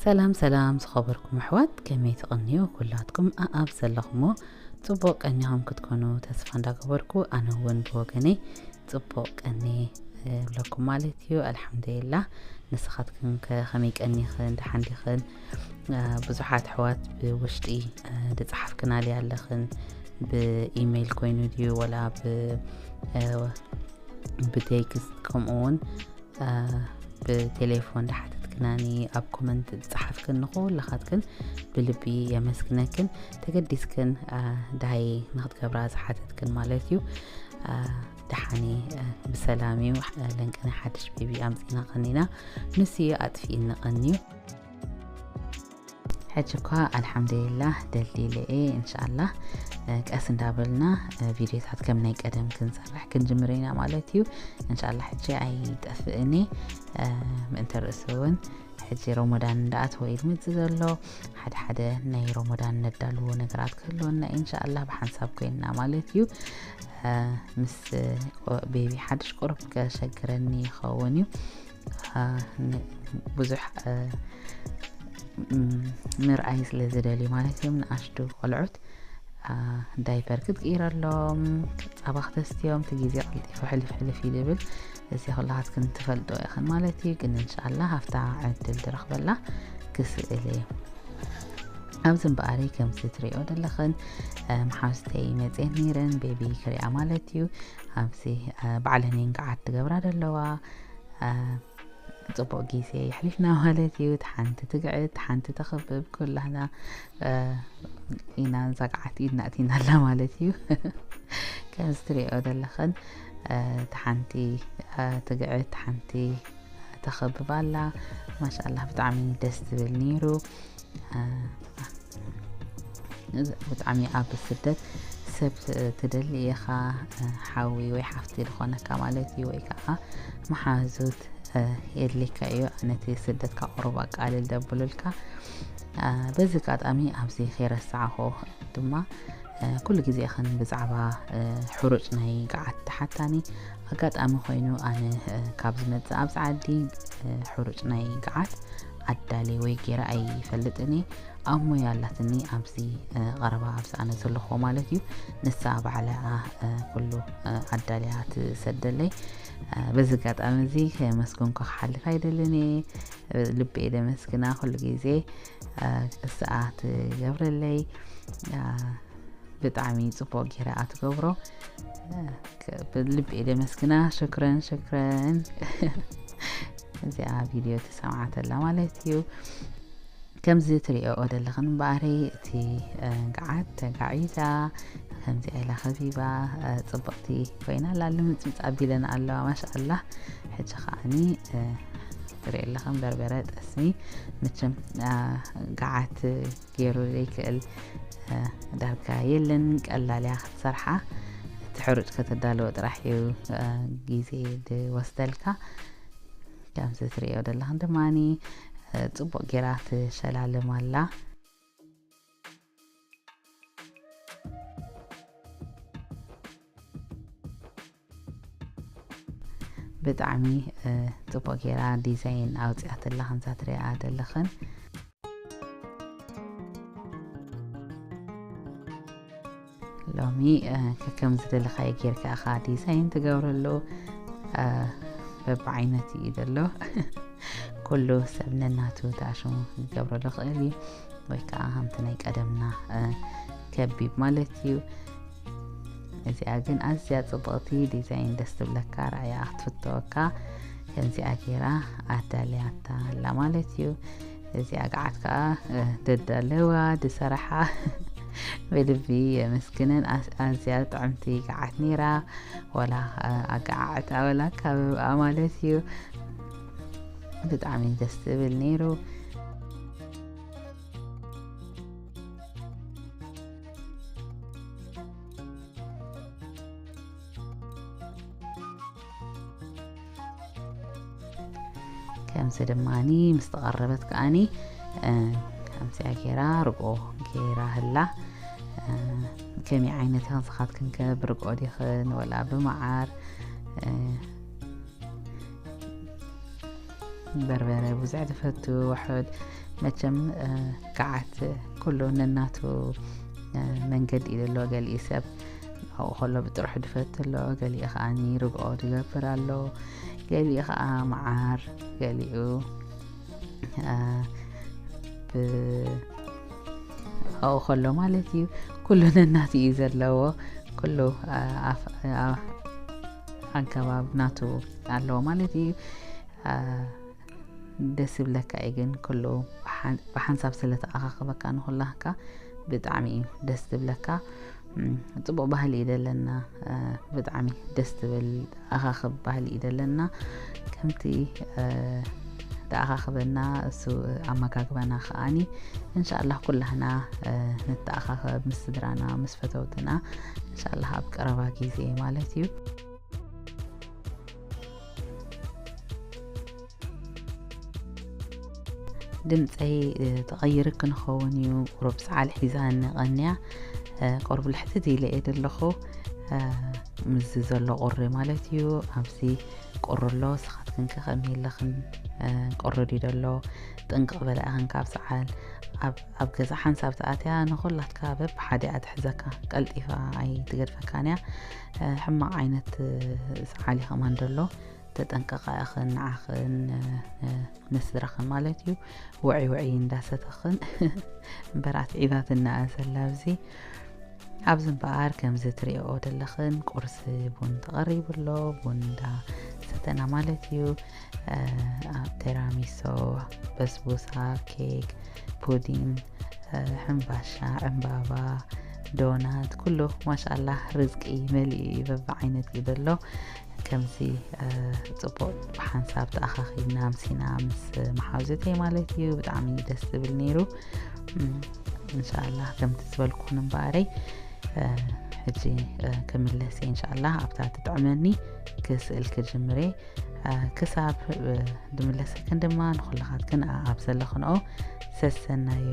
ሰላም ሰላም ዝኸበርኩም ኣሕዋት፣ ከመይ ትቐንዩ? ኩላትኩም ኣኣብ ዘለኹሞ ጽቡቕ ቀኒኹም ክትኮኑ ተስፋ እንዳገበርኩ፣ ኣነ እውን ብወገነይ ጽቡቕ ቀኒ እብለኩም ማለት እዩ። ኣልሓምዱሊላህ። ንስኻትክን ከ ከመይ ቀኒኽን? ደሓን ዲኽን? አ፣ ብዙሓት ኣሕዋት ብውሽጢ፣ አ፣ ዝጸሓፍክናለይ ኣለኽን፣ ብኢሜይል ኮይኑ ድዩ ወላ ብ-፣ አ፣ ብቴክስት፣ ከምኡ እውን አ፣ ብቴሌፎን ዝሓተትክናኒ፣ ኣብ ኮመንት ዝጸሓፍክን፣ ንኹላኻትክን ብልቢ የመስግነክን። ተገዲስክን፣ አ፣ ዳሃይ ንኽትገብራ ዝሓተትክን ማለት እዩ። አ፣ ደሓኒ፣ አ፣ ብሰላም እዩ። አ፣ ለንቅነ ሓድሽ ቤቢ ኣምጺና ቀኒና፣ ንሱ እዩ ኣጥፊእኒ ቀንዩ። ሕጂ እኳ ኣልሓምዱሊላህ ደልዲለ እየ። እንሻኣላህ፣ እ፣ ቀስ እንዳበልና፣ እ፣ ቪድዮታት ከም ናይ ቀደም ክንሰርሕ ክንጅምር ኢና ማለት እዩ። እንሻኣላህ ሕጂ ኣይጠፍእን እየ። እ፣ ምእንተ ርእሲ እውን ሕጂ ረመዳን እንዳኣተወ እዩ ዝመጽእ ዘሎ። ሓደ ሓደ ናይ ረመዳን ነዳልዎ ነገራት ክህልወና እዩ፣ እንሻኣላህ ብሓንሳብ ኮይንና ማለት እዩ። እ፣ ምስ፣ እ፣ ቤቢ ሓድሽ ቁሩብ ከሸግረኒ ይኸውን እዩ። አ፣ ን-፣ ብዙሕ፣ አ፣ ም-፣ ምርኣይ ስለ ዝደልዩ ማለት እዮም። ንኣሽቱ ቆልዑት፣ አ፣ ዳይፐር ክትቅይረሎም፣ ጻባ ክተስትዮም፣ እቲ ግዜ ቀልጢፉ ሕልፍ ሕልፍ እዩ ዝብል። እዚ ኩላኻትክን ትፈልጦ ኢኽን ማለት እዩ። ግን እንሻኣላህ፣ ኣብታ ዕድል ዝረኽበላ ክስእል እየ። ኣብዚ እምበኣሪ ከምዚ ትሪኦ ዘለኽን፣ አ፣ መሓዙተይ መፅየን ነይረን፣ ቤቢ ክሪኣ ማለት እዩ። ኣብዚ፣ አ፣ ባዕለን እየን ገዓት ትገብራ ዘለዋ። አ፣ ጽቡቕ ግዜ የሕሊፍና ማለት እዩ። እቲ ሓንቲ ትግዕት፣ እቲ ሓንቲ ተኽብብ፣ ኩላህና፣ እ፣ ኢና እዛ ገዓት ኢድና ኣእቲና ኣላ ማለት እዩ። ከምዚ ትሪኦ ዘለኽን፣ እ፣ እቲ ሓንቲ፣ እ፣ ትግዕት፣ እቲ ሓንቲ ተኽብብ ኣላ። ማሻኣላህ፣ ብጣዕሚ ደስ ዝብል ነይሩ። እ፣ ብጣዕሚ ኣብ ስደት ሰብ ትደሊ ኢኻ፣ ሓዊ ወይ ሓፍቲ ዝኾነካ ማለት እዩ፣ ወይ ከዓ መሓዙት፣ እ፣ የድልየካ እዩ። ነቲ ስደት ካብ ቁሩብ ኣቃልል ደብሉልካ። እ፣ በዚ ኣጋጣሚ ኣብዚ ከይረሳዕኹ ድማ፣ እ፣ ኩሉ ግዜ ኸን ብዛዕባ፣ እ፣ ሕሩጭ ናይ ገዓት ተሓታኒ ኣጋጣሚ ኮይኑ ኣነ፣ እ፣ ካብ ዝመጽእ ኣብዚ ዓዲ፣ እ፣ ሕሩጭ ናይ ገዓት ኣዳልየ ወይ ገይረ ኣይፈልጥን እየ። ኣብ ሞያ ኣላትኒ ኣብዚ፣ እ፣ ቀረባ ኣብዚ ኣነ ዘለኹዎ ማለት እዩ። ንሳ ባዕላ፣ እ፣ ኩሉ፣ እ፣ ኣዳልያ ትሰደለይ። እ፣ በዚ ኣጋጣሚ እዚ ከመስገንኩ ክሓልፍ ኣይደልን እየ። እ፣ ልበይ ደመስግና ኩሉ ግዜ፣ እ፣ እሳኣ ትገብረለይ። እ፣ ብጣዕሚ ጽቡቕ ገይራ እያ ትገብሮ። እ፣ ከ-፣ ብልቢ እየ ደመስግና። ሽክረን፣ ሽክረን። እዚኣ ቪድዮ ትሰምዓ ተላ ማለት እዩ። ከምዚ ትሪኦ ዘለኽን እምበኣሪ እቲ፣ እ፣ ገዓት ተጋዒዛ፣ ከምዚኣ ኢላ ከቢባ፣ እ፣ ጽብቕቲ ኮይና ኣላ። ልምጽምጽ ኣቢለን ኣለዋ፣ ማሻኣላህ። ሕጂ ከዓኒ፣ እ፣ ትሪኦ ኣለኽን በርበረ፣ ጠስሚ፣ መቸም፣ እ፣ ገዓት ገይሩ ዘይክእል፣ እ፣ ዳርጋ የለን። ቀላል እያ ክትሰርሓ። እቲ ሕሩጭ ከተዳልዎ ጥራሕ እዩ፣ እ፣ ግዜ ዝወስደልካ። ከምዚ ትሪኦ ዘለኽን ድማኒ፣ እ፣ ጽቡቕ ገይራ ትሸላልም ኣላ። ብጣዕሚ፣ እ፣ ጽቡቕ ገይራ ዲዛይን ኣውጺኣትላ ከምዛ ትሪኣ ዘለኽን። ሎሚ፣ እ፣ ከከም ዝደለኻዮ ጌርካ ኢኻ ዲዛይን ትገብረሉ። እ፣ በብዓይነቱ እዩ ዘሎ። ኩሉ ሰብ ነናቱ ተኣሽሙ ክገብረሉ ይኽእል እዩ። ወይ ከዓ ከምቲ ናይ ቀደምና፣ እ፣ ከቢብ ማለት እዩ። እዚኣ ግን ኣዝያ ጽብቕቲ ዲዛይን፣ ደስ ትብለካ፣ ርኣያ ክትፍተወካ። ከምዚኣ ገይራ ኣዳልያታ ኣላ ማለት እዩ። እዚኣ ገዓት ከዓ፣ እ፣ ደዳለዋ፣ ድሰራሓ ብልቢ የመስግነን። ኣስ-፣ ኣዝያ ጥዕምቲ ገዓት ነይራ። ወላ፣ እ፣ ኣገዓዕታ ወላ ኣካብብኣ ማለት እዩ። ብጣዕሚ ደስ ዝብል ነይሩ። ከምዚ ድማኒ ምስ ተቐረበት ከኣኒ፣ እ፣ ከምዚኣ ገይራ ርግኦ ገይራ ህላ። እ፣ ከመይ ዓይነት ኢኽን ንስኻትክን ከ ብርግኦ ዲኽን ወላ ብመዓር? እ፣ በርበረ ብዙሕ ዝፈቱ ውሑድ። መቸም፣ እ፣ ገዓት ኩሉ ነናቱ፣ እ፣ መንገዲ እዩ ዘለዎ። ገሊኡ ሰብ ኣብኡ ከሎ ብጥርሑ ዝፈቱ ኣሎ፣ ገሊኡ ከዓኒ ርግኦ ዝገብር ኣሎ፣ ገሊኡ ከዓ መዓር፣ ገሊኡ፣ እ፣ ብ-፣ ኣብኡ ከሎ ማለት እዩ። ኩሉ ነናቱ እዩ ዘለዎ። ኩሉ፣ እ፣ ኣፍ-፣ እ፣ ኣገባብ ናቱ ኣለዎ ማለት እዩ። እ፣ ደስ ዝብለካ እዩ ግን ኩሉ ብሓን-፣ ብሓንሳብ ስለ ተኣኻኽበካ ንኹላህካ ብጣዕሚ እዩ ደስ ዝብለካ። እም፣ ጽቡቕ ባህሊ እዩ ዘለና፣ እ፣ ብጣዕሚ ደስ ዝብል ኣኻኽብ ባህሊ እዩ ዘለና። ከምቲ፣ እ፣ ተኣኻኽበና እሱ ኣመጋግባና ከኣኒ እንሻኣላህ ኩላህና፣ እ፣ ንተኣኻኸብ ምስ ስድራና፣ ምስ ፈተውትና እንሻኣላህ ኣብ ቀረባ ግዜ ማለት እዩ። ድምፀይ፣ እ፣ ተቐይሩ ክንኸውን እዩ። ቁሩብ ሰዓል ሒዛኒ ቀንያ፣ እ፣ ቁሩብ ልሕትት ኢለ እየ ዘለኹ። እ፣ ምስዚ ዘሎ ቁሪ ማለት እዩ። ኣብዚ ቁሪ ኣሎ፣ ንስኻትክን ከ ከመይ ኣለኽን? እ፣ ቁሪ ድዩ ዘሎ? ጥንቅቕ በላ ኢኽን ካብ ሰዓል። ኣብ፣ ኣብ ገዛ ሓንሳብ ተኣትያ ንኹላትካ በብሓደ እያ ትሕዘካ፣ ቀልጢፋ ኣይትገድፈካን እያ። እ፣ ሕማቕ ዓይነት፣ እ፣ ሰዓል እዩ ከማን ዘሎ። ተጠንቀቓ ኢኽን ንዓኽን፣ እ፣ እ፣ ንስድራኽን ማለት እዩ። ውዒ ውዒ እንዳሰተኽን እምበር ኣትዒባትና እያ ዘላ ኣብዚ። ኣብዚ እምበኣር ከምዚ ትሪኦ ዘለኽን ቁርሲ ቡን ተቐሪቡ ኣሎ። ቡን እንዳሰተና ማለት እዩ። እ፣ ኣብ ቴራሚሶ፣ በስቡሳ፣ ኬክ፣ ፑዲን፣ እ፣ ሕምባሻ፣ ዕምባባ፣ ዶናት፣ ኩሉ ማሻኣላህ ርዝቂ መሊኡ እዩ፣ በብዓይነት እዩ ዘሎ። ከምዚ፣ እ፣ ጽቡቕ ብሓንሳብ ተኣኻኺብና ኣምሲና ምስ መሓዙተይ ማለት እዩ። ብጣዕሚ ደስ ዝብል ነይሩ። እም፣ እንሻኣላህ ከምቲ ዝበልኩን እምበኣረይ፣ እ፣ ሕጂ፣ እ፣ ክምለስ እየ እንሻኣላህ። ኣብታ ትጥዕመኒ ክስእል ክጅምር እየ። እ፣ ክሳብ፣ እ፣ ድምለሰክን ድማ ንኹልኻትክን ኣ-፣ ኣብ ዘለኽንኦ ሰሰናዩ።